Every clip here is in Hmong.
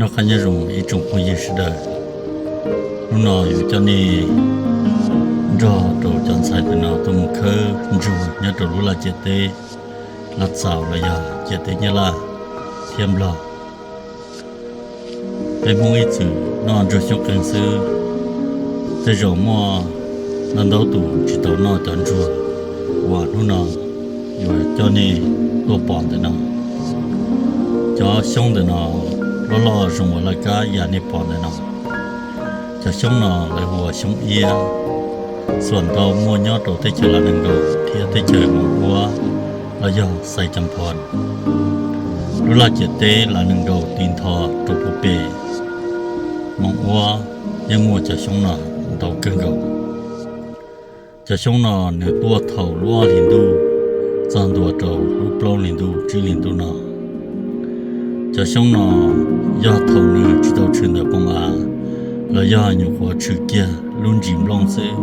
Noj qab nyob zoo ib tsoom phooj ywg sawv daws, hnub no yuav coj nej nrog rau cov ntxhais ntawm no tuaj mus khawb ntsuag nyob rau lub laj ciam teb Laj Txaus los yog ciam teb Nyab Laj thiab Nplog. Peb Hmoob ib txwm noj ntsuag xyoob qeeg xwb, tej zaum muaj ntau ntau tus tsis tau noj cov ntsuag uas hnub no yuav coj nej tuaj pom ntawm no. Cov xyoob ntawm no loj loj zoo ua laj kab yam nej pom ntawm no. Cov xyoob no lawv hu ua xyoob iab, xuas ntau muaj nyob rau teb chaws Lav Nees Nkaus thiab teb chaws Moos Uab los yog Xais Cas Phos. Lub laj ciam teb Lav Nees Nkaus tiv nthos rau puag pem Moos Uab yeej muaj cov xyoob no ntau kawg nkaus. Cov xyoob no nws tuaj thaum lub ob hlis ntuj txog ntua rau lub plaub hlis ntuj tsib hlis ntuj no. Cov xyoob no yog thaum nws tsis tau tshwm ntawm poos av los yog nyuam qhuav tshwm kiag lub ntsis nplooj xwb,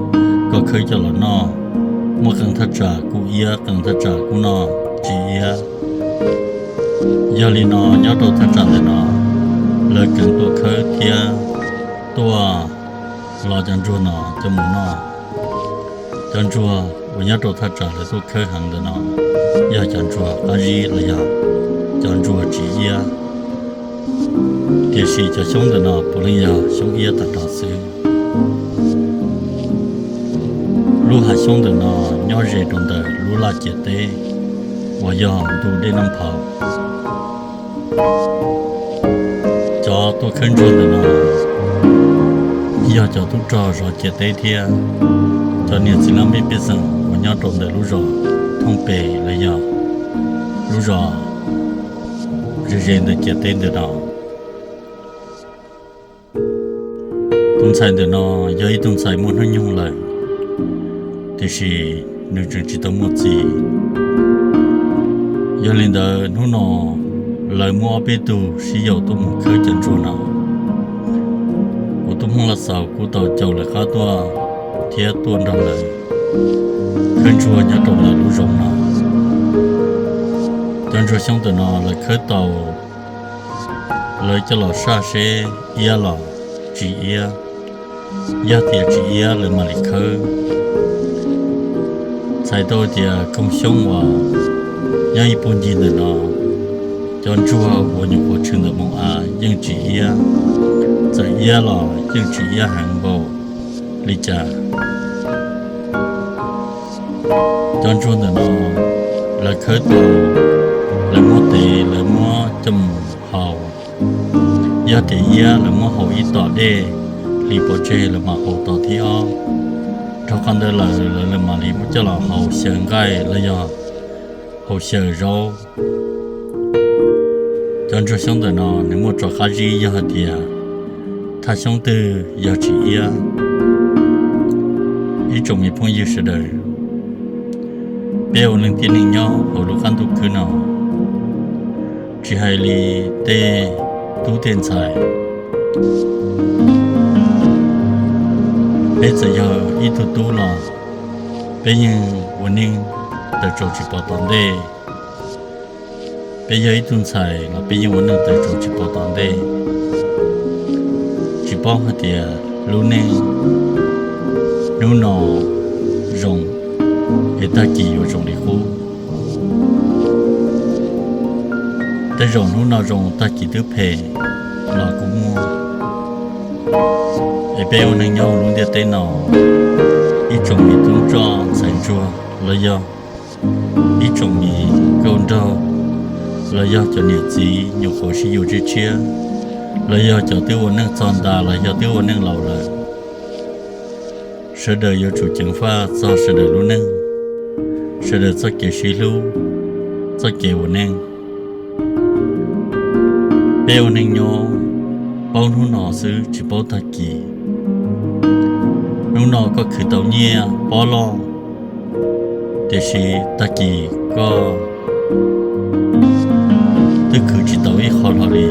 koj khawb coj los noj, muaj qee thaj tsam kuj iab, qee thaj tsam kuj noj tsis iab. Yog li no nyob rau thaj tsam ntawm no lawv kheev tuaj khawb thiab tuaj los cov ntsuag no coj mus noj. Cov ntsuag uas nyob rau thaj tsam lawv tuaj khawb heev ntawm no yog cov ntsuag qab zib los yog cov ntsuag tsis iab, tiam sis cov xyoob ntawm no puav leej yog xyoob iab tag nrho xwb. Lub hav xyoob ntawm no nyob ze rau ntawm lub laj ciam teb uas yog ntu Dej Nab Phau. Cov tuaj khawb ntsuag ntawm no yog cov tub rog zov ciam teb thiab cov niam txiv laj mej pej xeem uas nyob rau ntawm lub zos Thooj Pes los yog lub zos ze ze ntawm ciam teb ntawm no. Tus ntxhais ntawm no yog ib tug ntxhais muaj hnub nyoog lawm, tiam sis nws tseem tsis tau muaj txiv. Yog li ntawd hnub no lawv muaj ob peb tug sib yaum tuaj mus khawb cov ntsuag no. Kuv tub Hmoob Laj Xaus kuj tau caum lawv qab tuaj thiab tuaj nrog lawv khawb ntsuag nyob rau ntawm lub zoov no. Cov ntsuag xyoob ntawm no lawv khawb tau, lawv coj los saj seb iab los tsis iab. Yog tias tsis iab lawv mam li khawb. Txhais tau tias koog xyoob uas nyob ib puag ncig ntawm no, cov ntsuag uas nyuam qhuav tshwm ntawm moos av yeej tsis iab, txawm iab los yeej tsis iab heev npaum li cas. Cov ntsuag ntawm no lawv khawb tau, lawv muab tev, lawv muab coj mus hau. Yog tias iab lawv muab hau ib tom dej hli pov tseg lawv mam hau tom thib ob. Dhau qhov ntawd lawm lawv mam li muab coj los hau xyaw nqaij los yog hau xyaw zaub. Cov ntsuag xyoob ntawm no nws muaj tso qab zib yog hais tias thaj xyoob twg yog tsis iab. Ib tsoom me phooj ywg sawv daws, peb ua neej tib neeg nyob hauv lub qab ntuj khwb no, tsis hais li tej tub tej ntxhais, peb txawm yog ib tug tub los peb yeej ua neej tawm tsaus tsis pom tom ntej. Peb yog ib tug ntxhais los peb yeej ua neej tawm tsaus tsis pom tom ntej. Tsis paub hais tias lub neej hnub no zoo es tag kis yuav zoo li qub. Tej zaum hnub no zoo tag kis twb phem los kuj muaj. Es peb ua neeg nyob hauv lub ntiaj teb no, ib tsoom me tub rog ntxhais ntsuag los yog ib tsoom me nkauj nraug los yog cov niam txiv nyuam qhuav sib yuav tshiab tshiab, los yog cov twb ua neej txog nta los yog twb ua neej laus lawm, sawv daws yuav tsum ceev faj txog sawv daws lub neej, sawv daws txoj kev sib hlub, txoj kev ua neej. Peb ua neej nyob paub hnub no xwb tsis paub tag kis. Hnub no koj khwv tau nyiaj pob loj, tiam sis tag kis koj twb khwv tsis tau ib qho hlo li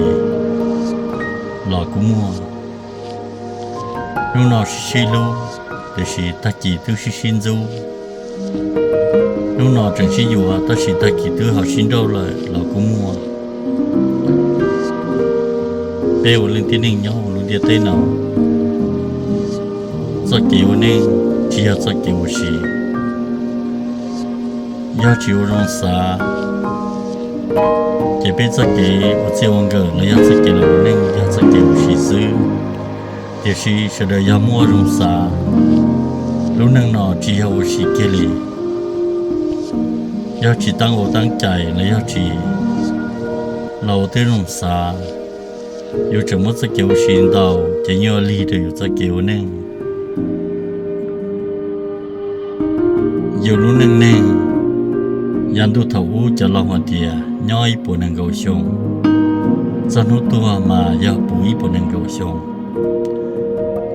los kuj muaj. Hnub no sib sib hlub, tiam sis tag kis twb sib sib ntxub. Hnub no tseem sib yuav tab sis tag kis twb ho sib nrauj lawm los kuj muaj. Peb ua leej tib neeg nyob hauv lub ntiaj teb no, txoj kev ua neej tsis yog txoj kev ua si. Yog tsis ua zoo xav, ces peb txoj kev ua txij ua nkawm los yog txoj kev los ua neej yog txoj kev ua si xwb. Tiam sis sawv daws yog muaj zoo xav, lub neej no tsis yog ua si kiag li. Yog tsis teeb ua teeb cai los yog tsis los ua tib zoo xav, yus tseem muab txoj kev ua si ntau, ces yeej ua lig rau yus txoj kev ua neej. Yus lub neej neeg, yav ntuj thaum ub cov laus hais tias nyob ib puas nees nkaum xyoo, txog hnub tuag mas yog puv ib puas nees nkaum xyoo.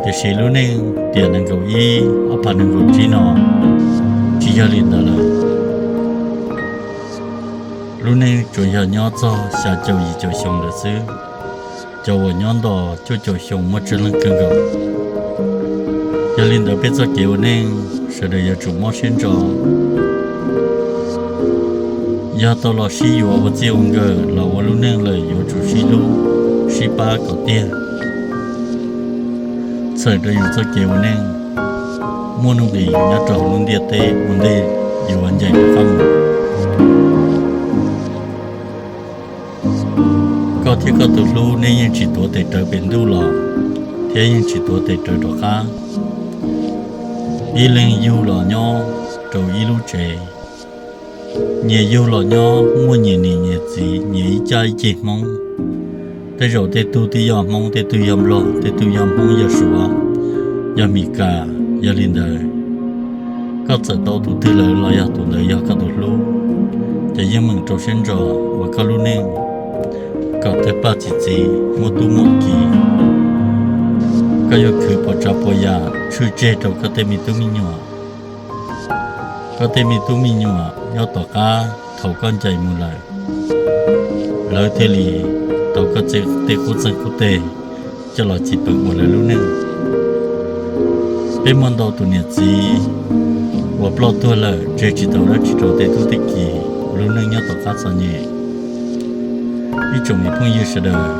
Tiam sis lub neej tiam nees nkaum ib ob phav nees nkaum tsib no tsis yog li ntawd lawm. Lub neej tsuas yog nyob txog xya caum yim caum xyoo lawm xwb. Cov uas nyob nto cuaj caum xyoo muaj tsawg leej kawg nkaus. Yog li ntawd peb txoj kev ua neej sawv daws yuav tsum mob siab ntso. Yog tau los sib yuav ua txij ua nkawm los ua lub neej lawm yuav tsum sib hlub sib pab kom tiag, txhawm rau yus txoj kev ua neej muaj nuj nqis nyob rau hauv lub ntiaj teb ua ntej yuav ncaim rov qab mus. Koj thiab koj tus hlub nej yeej tsis tuav tes rawv pem ntuj los, thiab yeej tsis tuav tes rawv rov qab. Ib leeg yug los nyob rau ib lub tsev, nyias yug los nyob muaj nyias niam nyias txiv, nyias ib caj ib ceg Hmoob. Tej zaum tej tug twb yog Hmoob, tej tug yog Nplog, tej tug yog Hmoob yog Suav, yog Mis Kas. Yog li ntawd, koj txawm tau tus twg lawm los yog tus ntawd yog koj tus hlub, ces yeej meem rau siab ntso ua koj lub neej kom tawg paj txi txiv, muaj tub muaj ki. Koj yuav khwv puas tsav puas yam tshwj tseg rau koj tej me tub me nyuam. Koj tej me tub me nyuam nyob tom qab thaum koj ncaim mus lawm, lawv thiaj li tau koj tej qub txeeg qub teg coj los txiv peem ua lawv lub neej. Peb muaj ntau tus niam txiv uas ploj tuag lawm tseg tsis tau dab tsi rau tej tub tej ki ua lub neej nyob tom qab txom nyem. Ib tsoom me phooj ywg sawv daws,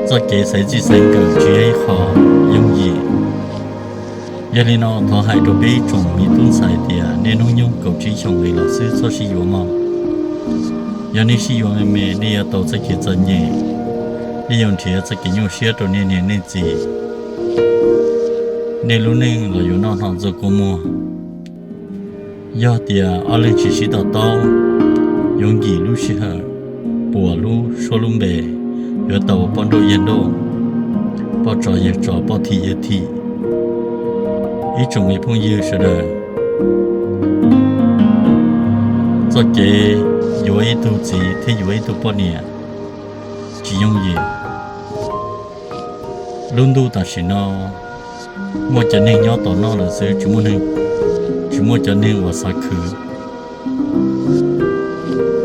txoj kev xaiv txij xaiv nkawm tsis yog ib qho yooj yim. Yog li no thov hais rau peb ib tsoom me tub ntxhais tias nej hnub nyoog kaum tsib xyoos li los xwb txhob sib yuav mog. Yog nej sib yuav me me nej yuav tau txoj kev txom nyem, nej yuav nrhiav txoj kev nyuaj siab rau nej niam nej txiv, nej lub neej los yuav noj hno ntxuag kua muag. Yog tias ob leeg tsis sib to taub, yuav nkim lub sij hawm, puas lub suab lub npe, yuav tau ua poj nrauj yawg nrauj, poj tsov yawg tsov, poj thim yawg thim. Ib tsoom me phooj ywg sawv daws, txoj kev yuav ib tug txiv thiab yuav ib tug poj niam tsis yooj yim. Lub ntuj tam sim no muaj cov neeg nyob tos noj lawm xwb, tsis muaj neeg, tsis muaj cov neeg uas xav khwv.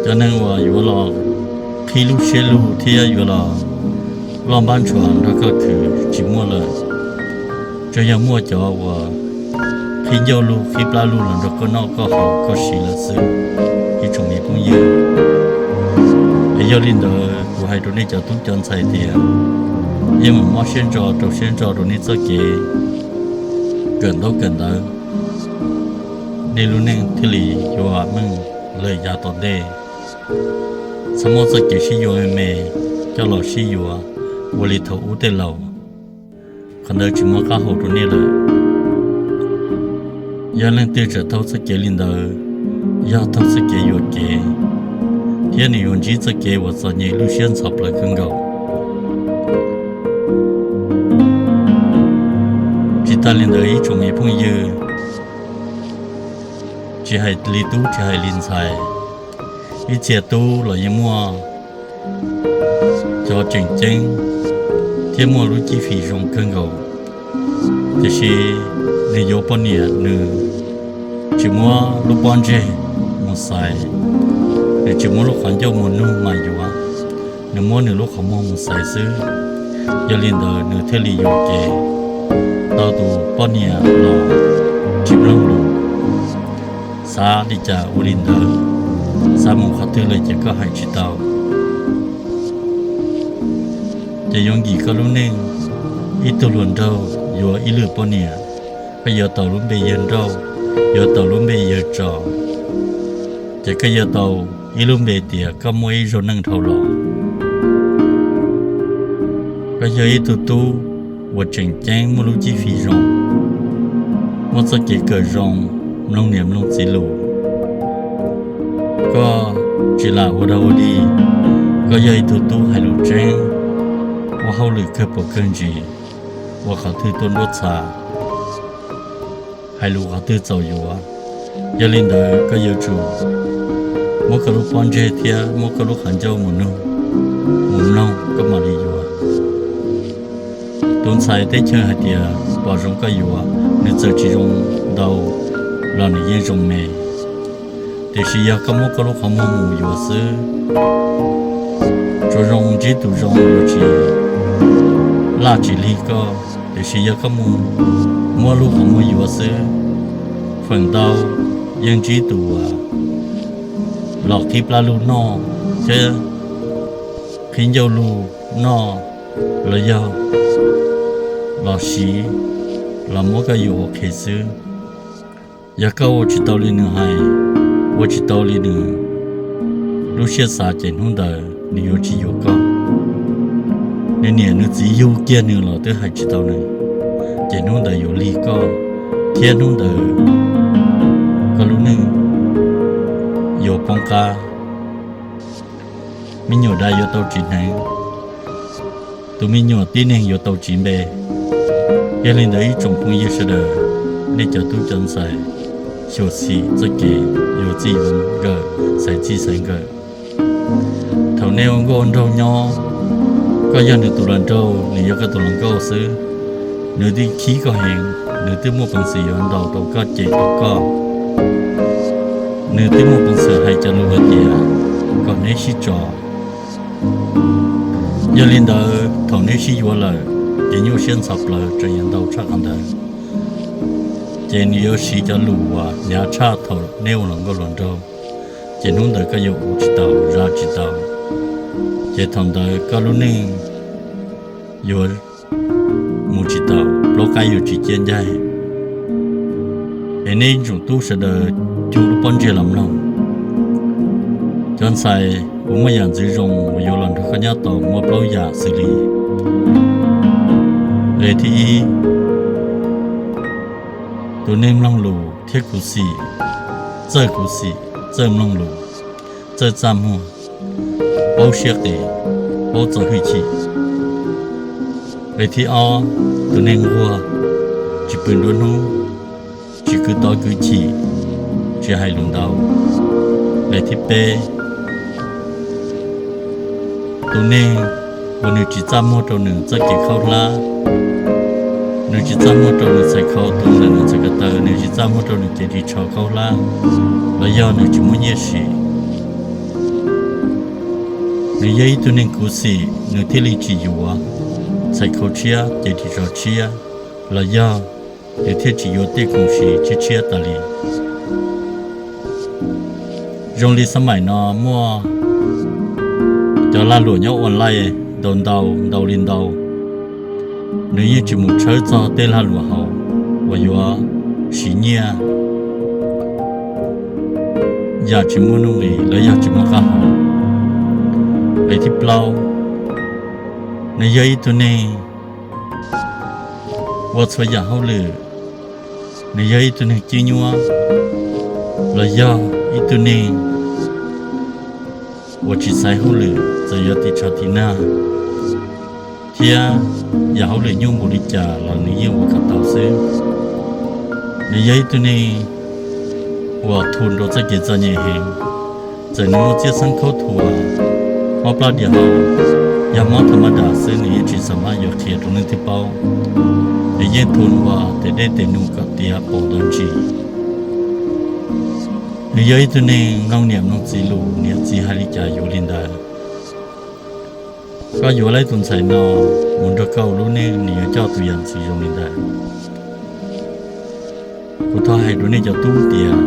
Cov neeg uas yuav los qhib lub siab lug thiab yuav los loj npab ntshua nrog koj khwv tsis muaj lawm. Tsuas yog muaj cov uas qhib ncauj lug qhib plab lug los nrog koj noj koj haus koj siv lawm xwb, ib tsoom me phooj ywg. Es yog li ntawd kuv hais rau nej cov tub cov ntxhais tias, yeej meem mob siab ntso rau siab ntso rau nej txoj kev kawm ntaub kawm ntawv, nej lub neej thiaj li yuav meej lawm yav tom ntej. Txhob muab txoj kev sib yuav me me coj los sib yuav ua li thaum ub tej laus, qhov ntawd tsis muaj qab hau rau nej lawm. Yog leej twg tseem thauj txoj kev li ntawd, yog thauj txoj kev yuam kev, thiab nws yuav ntsib txoj kev uas txom nyem lub siab ntxhov plawv kawg nkaus. Tsis tas li ntawd ib tsoom me phooj ywg, tsis hais li tub tsis hais li ntxhais, ib txhia tub los yeej muaj cov tseem ceeb thiab muaj lub cib fim zoo kawg nkaus, tiam sis nws yuav poj niam nws tsis muab lub pob ntseg mus xaiv, nws tsis muab lub qhov ncauj mus nug mas yuav, nws muab nws lub qhov muag mus xaiv xwb. Yog li ntawd nws thiaj li yuam kev tau tus poj niam los tsis mloog lus. Xav li cas ua li ntawd, xav mus qhov twg lawm ces koj hais tsis tau. Ces yuav nkim koj lub neej, ib tug hluas nraug yuav ib lwm poj niam, koj yuav tau lub npe yawg nrauj, yuav tau lub npe yawg tso, ces koj yuav tau ib lub npe tias koj muaj ib zaug neej dhau los. Koj yog ib tug tub uas tseem ceeb, muaj lub cib fim zoo, muaj txoj kev kawm zoo, mloog niam mloog txiv lus. Koj tsis lam ua dog ua dig, koj yog ib tug tub hais lus tseeb, ua hauj lwm kawg paus kawg ntsis, ua qhov twg tuaj nruab txha, hais lus qhov twg txaus yuav. Yog li ntawd koj yuav tsum muab koj lub pob ntseg thiab muab koj lub qhov ncauj mus nug, mus mloog koj mam li yuav. Tus ntxhais teb chaws hais tias pom zoo koj yuav, nws txawm tsis zoo ntau los nws yeej zoo me. Tiam sis yog koj muab koj lub qhov muag mus yuav xwb, tsuas zoo ntsib tus zoo, yuav tsis laj tsis lig koj. Tiam sis yog koj mus muab lub qhov muag yuav xwb, feem ntau yeej ntsib tus uas los qhib plab lug noj thiab qhib ncauj lug noj, los yog los siv, los muab koj yuam ua qhev xwb. Yog koj ua tsis tau li nws hais, ua tsis tau li nws lub siab xav, ces hnub ntawd nws yuav tsis yuav koj. Nws niam nws txiv yug kiag nws los twb hais tsis tau nws, ces hnub ntawd yuav lig koj, thiab hnub ntawd koj lub neej yuav poob qab. Me nyuam dais yuav tau tsis hneev, tus me nyuam tib neeg yuav tau tsiv npe. Yog li ntawd ib tsoom phooj ywg sawv daws, nej cov tub cov ntxhais, xyuam xim txoj kev yuav txij yuav nkawm, xaiv txij xaiv nkawm. Thaum nej ua nkauj nraug nyob, koj yog nws tus hluas nraug, nws yog koj tus hluas nkauj xwb, nws twb khib koj heev, nws twb muaj peev xwm yuav ntaus tau koj, cem tau koj, nws twb muaj peev xwm hais cov lus hais tias kom neb sib tso. Yog li ntawd thaum neb sib yuav lawm, ces nyuaj siab ntxhov plaws tseem yuav ntau tshaj qhov ntawd. Ces nws yuav siv cov lus uas hnyav tshaj thaum neb ua hluas nkauj hluas nraug, ces hnub ntawd koj yuav ua tsis tau, zam tsis tau, ces thaum ntawd koj lub neej yuav mus tsis tau, plaub qaib yuav tsis ciaj ncaig. Es neb tsoom tub sawv daws cug lub pob ntseg los mloog. Cov ntxhais uas muaj yam ntxwv zoo uas yuav los nrog koj nyob tau muaj plaub yam xws li: Nqe thib ib, tus neeg mloog lus thiab khuv xim, txawj khuv xim, txawj mloog lus, txawj txaj muag, paub siab qis, paub txo hwj chim. Nqe thib ob, tus neeg nquag, tsis pw nruab hnub, tsis kwv tod kwv chim, tsis hais lus ntau. Nqe thib peb, tus neeg uas nws tsis txaj muag rau nws txoj kev khaub hlab, nws tsis txaj muag rau nws txhais khau, tus ntawm nws txhais ko taw, nws tsis txaj muag rau nws cev ris tsho khaub hlab, los yog nws tsis muaj nyiaj siv. Nws yog ib tug neeg khuv xim, nws thiaj li tsis yuav txhais khau tshiab, cev ris tsho tshiab, los yog nws thiaj tsis yuav tej khoom siv tshiab tshiab tas li. Zoo li xab maim no muaj cov lag luam nyob online ntau ntau, ntau li ntau, nws yeej tsis mus tshawb txog tej lag luam hauv uas yuav siv nyiaj yam tsis muaj nuj nqis los yog tsis muaj qab hau. Nqe thib plaub, nws yog ib tug neeg ua txhua yam hauj lwm, nws yog ib tug neeg cib nyuab, los yog ib tug neeg uas tsis xaiv hauj lwm, txawm yuav tiv tshav tiv nag, thiab yam hauj lwm nyuaj npaum li cas los nws yeej ua kom tau xwb. Nws yog ib tug neeg uas thuam rau txoj kev txom nyem heev, txawm nws muaj txiaj xeeb khaub thuas, mob plab diam hau, yog mob tha ma das xwb nws yeej tsis xam mab yuav qhia rau leej twg paub. Nws yeej thuam ua tes dej tes num kom tiav paus ntawv ntsis. Nws yog ib tug neeg mloog niam mloog txiv lus, niam txiv hais li cas yuav li ntawd. Koj yuav tau tus ntxhais no mus nrog koj ua lub neej, nws yuav coj tus yam ntxwv zoo li ntawd. Kuv thov hais rau nej cov tub tias,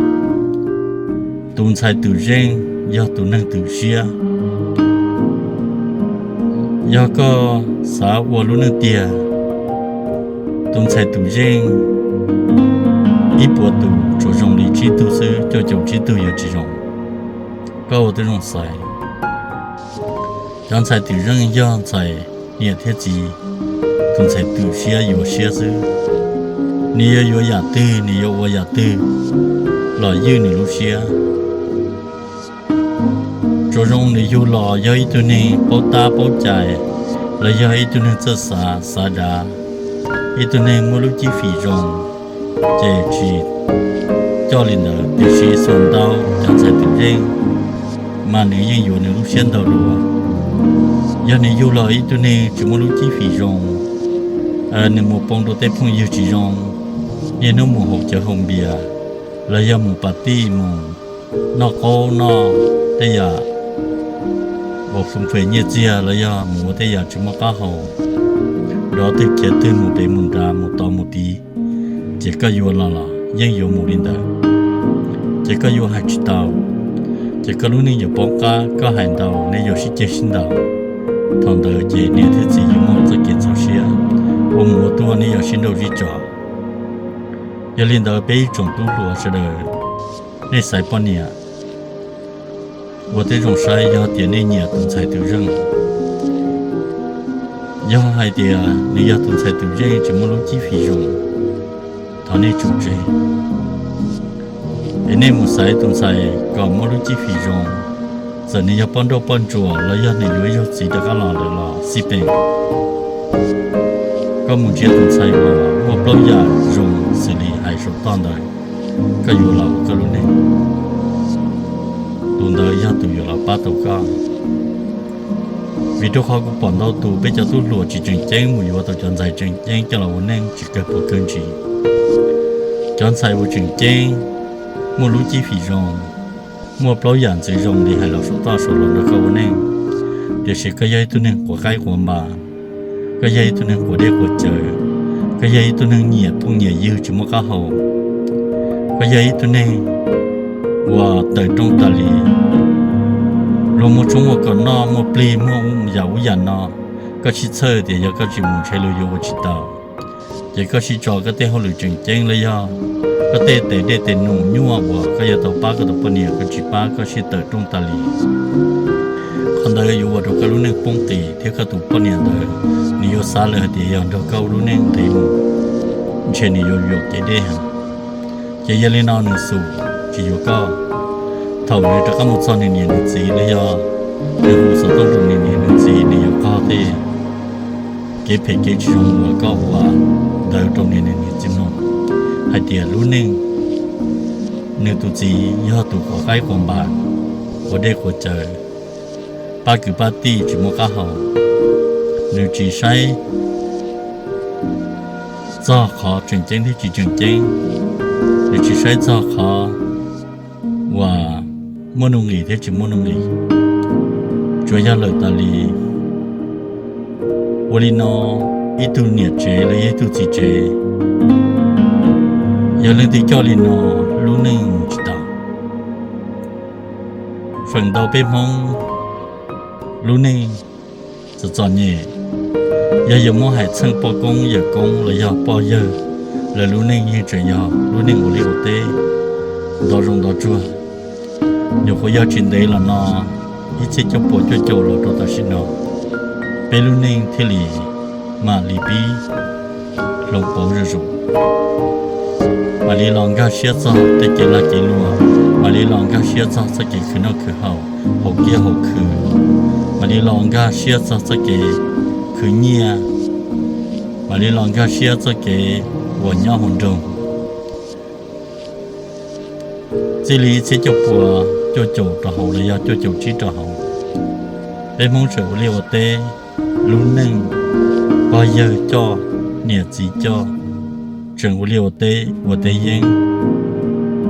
tus ntxhais twm zeej yog tus neeg twm siab. Yog koj xav ua lub neej tiag, tus ntxhais tus zeej ib puas tus tsuas zoo li tsib tug xwb, cuaj caum tsib tug yuav tsis zoo. Koj ua tib zoo xaiv. Cov ntxhais tus zeej yog ntxhais niam thiab txiv, tus ntxhais tus siab yuav siab xwb. Nws yuav yuav yam twg, nws yuav ua yam twg los ywj nws lub siab. Tsuas zoo nws yug los yog ib tug neeg paub tab paub cai, los yog ib tug neeg txawj xav xav dav, ib tug neeg muaj lub cib fim zoo, ces tsis coj li ntawd. Tiam sis xuas ntau cov ntxhais tus zeej mas nws yeej yuav nws lub siab ntau dua. Yog nws yug los ib tug neeg tsis muaj lub cib fim zoo, nws mus poob rau tej phooj ywg tsis zoo, niaj hnub mus haus cawv haus npias, los yog mus pas tij mus noj qaub noj tej yam uas fwm fem nyiaj txiag, los yog mus ua tej yam tsis muaj qab hau, nrov twg khiav twg mus pem mus nrad mus tod mus tid, ces koj yuav los los yeej yuav mus li ntawd. Ces koj yuav hais tsis tau, ces koj lub neej yuav poob qab, koj hais ntau neb yuav sib ceg sib ntaus. Thaum ntawd ces niam thiab txiv yuav muaj txoj kev ntxhov siab, ua mus ua tuaj neb yuav sib nrauj sib tso. Yog li ntawd peb ib tsoom tub hluas sawv daws, nej xaiv poj niam ua tib zoo saib, yog tias nej nyiam tus ntxhais tus zeej, yog hais tias nws yog tus ntxhais tus zeej tsis muaj lub cib fim zoo, thov nej tsum tseg, es nej mus xaiv tus ntxhais kom muaj lub cib fim zoo. Txawm nws yog poj nrauj poj ntsuam los yog nws yuav ib zaug txiv rov qab los lawm los xij peem, koj mus ntsia tus ntxhais uas muaj plaub yam zoo xws li hais saum toj ntawd, koj yuav los ua koj lub neej, tus ntawd yog tus yuav los pab tau koj. Vim rau qhov kuv pom ntau tus peb cov tub hluas tsis tseem ceeb mus yuav tau cov ntxhais tseem ceeb coj los ua neej tsis kawg puas kawg ntsis. Cov ntxhais uas tseem ceeb, muaj lub cib fim zoo, muaj plaub yam ntxwv zoo li hais los saum toj saum hlau nrog koj ua neej, tiam sis koj yog ib tug neeg quav qaib quav npas, koj yog ib tug neeg quav dej quav cawv, koj yog ib tug neeg nyiam phooj nyiam ywg tsis muaj qab hau, koj yog ib tug neeg uas tawm rooj tas li, luag muaj tshoob muaj kos noj muaj plig muaj yam ub yam no, koj sib txhawj tias yog koj tsis mus ntshe luag yuav ua tsis tau. Ces koj sib tso koj tej hauj lwm tseem ceeb los yog koj tej tes dej tes num nyuaj uas koj yuav tau pab koj tus poj niam, koj tsis pab koj sib tawm rooj tas li. Qhov ntawd yuav ua rau koj lub neej poob qis thiab koj tus poj niam ntawd nws yuav xav lawm hais tias yog nrog koj ua lub neej ntev mus ntshe nws yuav yuam kev deb heev. Ces yog li no nws xum tsis yuav koj. Thaum nws rov qab mus txog nws niam nws txiv los yog nws hu xov tooj rau nws niam nws txiv, nws yuav qog tej kev phem kev tsis zoo uas koj ua ntawd rau nws niam nws txiv mloog hais tias lub neej nws tus txiv yog tus quav qaib quav npas, quav dej quav cawv, pab kwv pab tij tsis muaj qab hau. Nws tsis saib txog qhov tseem ceeb thiab tsis tseem ceeb, nws tsis saib txog qhov uas muaj nuj nqis thiab tsis muaj nuj nqis. Tsuas yog lawm tas li. Ua li no, ib tug niam tsev los yog ib tug txiv tsev, yog leej twg coj li no, lub neej mus tsis tau. Feem ntau peb Hmoob lub neej txom txom nyem, yog yuav muab hais txheej poj koob yawm koob los yog poj yawg, lawv lub neej yeej tseem yog lub neej ua liaj ua teb, ntov zoov ntov tsuag. Nyuam qhuav yog tsis ntev los no, ib txhiab cuaj puas cuaj caum los rau tam sim no, peb lub neej thiaj li mam li pib hloov pauv zuj zus. Mam li los nkag siab txog tej kev lag kev luam, mam li los nkag siab txog txoj kev khwv noj khwv haus, haus kiab haus khw, mam li los nkag siab txog txoj kev khwv nyiaj, mam li los nkag siab txoj kev uas nyob hauv nroog. Txij li ib txhiab cuaj puas cuaj caum rau hauv los yog cuaj caum tsib rau hauv, peb Hmoob tseem ua liaj ua teb, lub neej pog yawg coj, niam txiv coj, tseem ua liaj ua teb ua teb yeeb.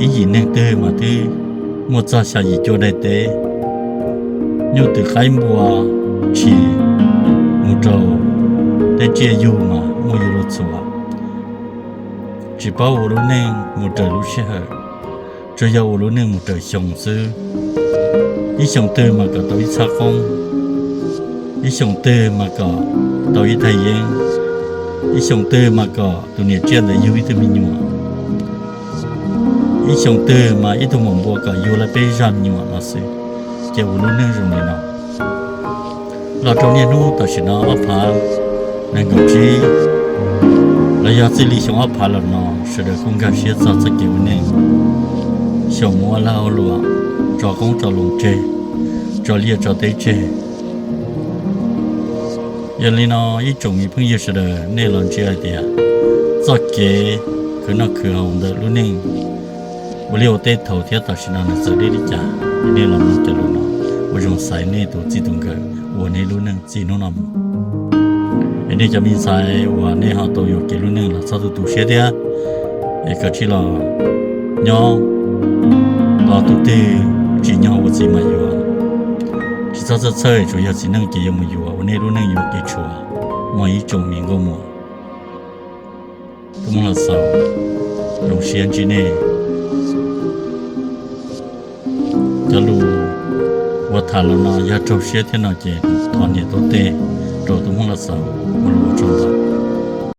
Ib yim neeg twg mas twb muaj txog xya yim cuaj daim teb, nyuj twm qaib npua tshis mus rau tej tsiaj yug mas muaj yug luag txhua. Tsis paub ua lub neej mus raws lub sij hawm, tsuas yog ua lub neej mus raws xyoo xwb. Ib xyoo twg mas kom tau ib txhab qoob, Ib xyoos twg mas kom tau ib thaj yeeb, ib xyoos twg mas kom tus niam tsiaj ntawd yug ib tug me nyuam, ib xyoos twg mas ib tug maum npua kom yug lawv peb zaj me nyuam no xwb, ces ua lub neej zoo li no. Los rau niaj hnub tam sim no ob phav nees nkaum tsib, los yog txij li xyoo ob phav los no, sawv daws kuj nkag siab txog txoj kev ua neej, xyaum mus ua lag ua luam, tso qoob tso loo tseg, tso liaj tso teb tseg. Yog li no, ib tsoom me phooj ywg sawv daws, nej los ntsia hais tias txoj kev khwv noj khwv haus ntawm lub neej ua liaj ua teb thaum thiab tam sim no nws txawv deb li cas, es nej los mloog cov lus no ua zoo xaiv nej tus txij tus nkawm ua nej lub neej txij hnub no mus. Es nej cov me ntxhais uas nej ho tau yuam kev lub neej los txhob tu tu siab thiab, es kav tsij los nyob tos tus twg tsim nyog ua txiv mam yuav. Tsis txhob txhawj txhawj, tsuas yog txiv neej ces yuav mus yuav, ua nej lub neej yuav kev tshuav. Muaj ib tsoom me nkauj muam tub Hmoob Los Xaus, zoo siab ntsib nej. Cov lus uas tham los no yog raug siab thiab no ces thov niam thov txiv rau tub Hmoob Los Xaus ua lus ua tsaug ntau.